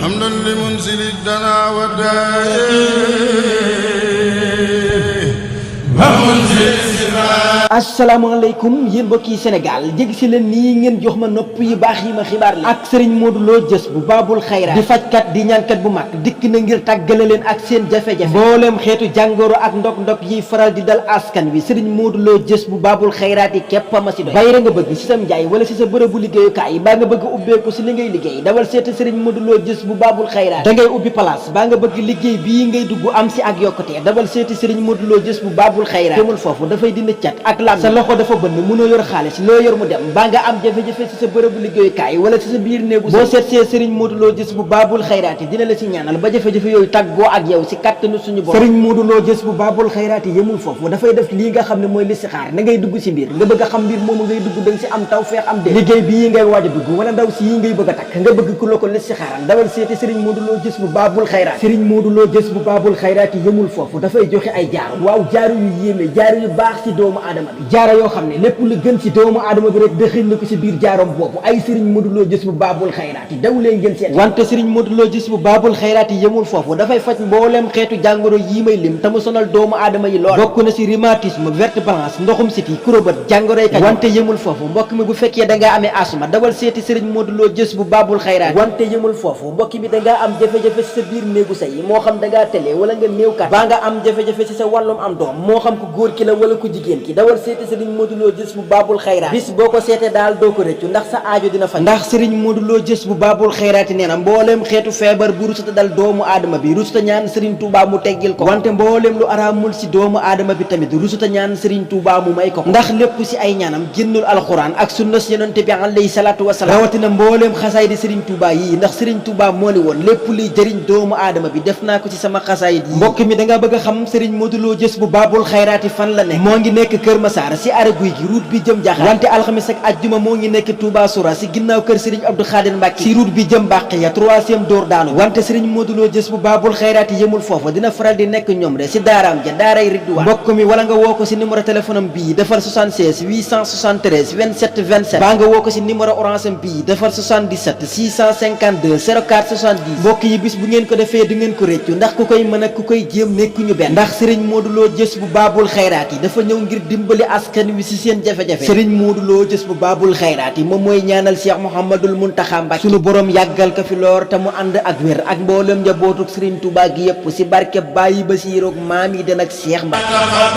حمدا لمنزل الدنا والداء asalaamaaleykum yéen mbokki Sénégal jég si leen nii ngeen jox ma nopp yu baax yi ma xibaar leen ak Serigne Modou Lo Jës bu Baabul Xayraat di fajkat di ñaankat bu mag dikk na ngir tàggale leen ak seen jafe-jafe mboolem xeetu jàngoro ak ndok-ndok yiy faral di dal askan wi Serigne Modou Lo Jës bu Baabul Xayraat yi képp ma si doy bayre nga bëgg si sam njaay wala si sa bërëbu liggéeyukaay baa nga bëgg ubbeeku si li ngay liggéey dawal seeti Serigne Modou Lo Jës bu Baabul Xayraat da ngay ubbi place baa nga bëgg liggéey bii ngay dugg am si ak yokkute dawal seeti Serigne Modou Lo Jës bu Baabul Xayraat demul foofu dafay dindi cat ak lam sa loxo dafa bënn mënoo yor xaalis loo yor mu dem baa nga am jafe-jafe si sa bërëbu liggéeyukaay wala si sa biir néegu boo seet see Serigne Modou Lo Jës bu Baabul Xayraat yi dina la si ñaanal ba jafe-jafe yooyu tàggoo ak yow si kattanu suñu borom Serigne Modou Lo Jës bu Baabul Xayraat yi yemul foofu dafay def lii nga xam ne mooy listixaar da ngay dugg si mbir nga bëgg a xam mbir moomu ngay dugg da nga si am taw feex am dee liggéey bii ngay waaj a dugg wala ndaw si yi ngay bëgg a takk nga bëgg ku la ko listixaaral dawal seeti Serigne Modou Lo Jës bu Baabul Xayraat Serigne Modou Lo Jës bu Baabul Xayraat yi yemul foofu dafay joxe ay jaaru waaw jaaru yu yéeme jaaru yu baax si doomu aadama bi jaara yoo xam ne lépp lu gën ci doomu aadama bi rek dëxëñ na ko ci biir jaarom boobu ay Serigne Modou Lo Jës bu Baabul Xayraat yi daw leen ngeen seet wante Serigne Modou Lo Jës bu Baabul Xayraat yi yemul foofu dafay faj mbooleem xeetu jàngoro yi may lim te mu sonal doomu aadama yi lool bokk na ci rhumatisme verte blanche ndoxum siti kurobët jàngoroy kañ wante yemul foofu mbokk mi bu fekkee da ngaa amee asma dawal seeti Serigne Modou Lo Jës bu Baabul Xayraat wante yemul foofu mbokk mi da ngaa am jafe-jafe ci sa biir néegu say moo xam da ngaa télé wala nga néew kat baa nga am jafe-jafe ci sa wàllum am doom moo xam ku góor ki la wala ku jigéen ki dawal seeti Serigne Modou Lo Jës bu Baabul Xayraat bis boo ko seetee daal doo ko rëccu ndax sa aajo dina faj ndax Serigne Modou Lo Jës bu Baabul Xayraat nee na mbooleem xeetu feebar bu rusuta dal doomu aadama bi rusuta ñaan Serigne Touba mu teggil ko wante mbooleem lu araamul si doomu aadama bi tamit rusuta ñaan Serigne Touba mu may ko ndax lépp si ay ñaanam génnul alxuraan ak sunna si yonente bi alayhi salaatu wasalaam rawatina mbooleem xasaay di Serigne Touba yii ndax Serigne Touba moo ni woon lépp luy jëriñ doomu aadama bi def naa ko ci sama xasaay yi mbokk mi da nga bëgg a xam Serigne Modou Lo Jës bu Baabul Xayraat fan la nekk moo ngi nekk Kër Massar si ara guy gi route bi jëm Jaxaay wante alxamis ak ajjuma moo ngi nekk Touba Soura si ginnaaw kër Serigne Abdou Khadir Mbacke si route bi jëm Baqiya 3e door daanu wante Serigne Modou Lo Jës bu Baabul Xayraat yemul foofu dina faral di nekk ñoom de si daaraam ja daaray Ridwaan mbokk mi wala nga woo ko si numéro téléphone am bii defal 76 873 27 27 baa nga woo ko si numéro orange am bii defal 77 652 04 70 mbokk yi bis bu ngeen ko defee du ngeen ko réccu ndax ku koy mën ak ku koy jéem nekkuñu benn ndax Serigne Modou Lo Jës bu Baabul Xayraat yi dafa ñëw ngir dimbali askan wi si seen jafe-jafe Serigne Modou Lo Jës bu Baabul Xayraat yi moom mooy ñaanal Cheikh Mouhamadul Muntaxa Mbàkke sunu borom yàggal ko fi loor te mu ànd ak wér ak mboolem njabootuk Serigne Touba gi yëpp si barke Baye Basiiru ak maam yi den ak Cheikh Mbàkke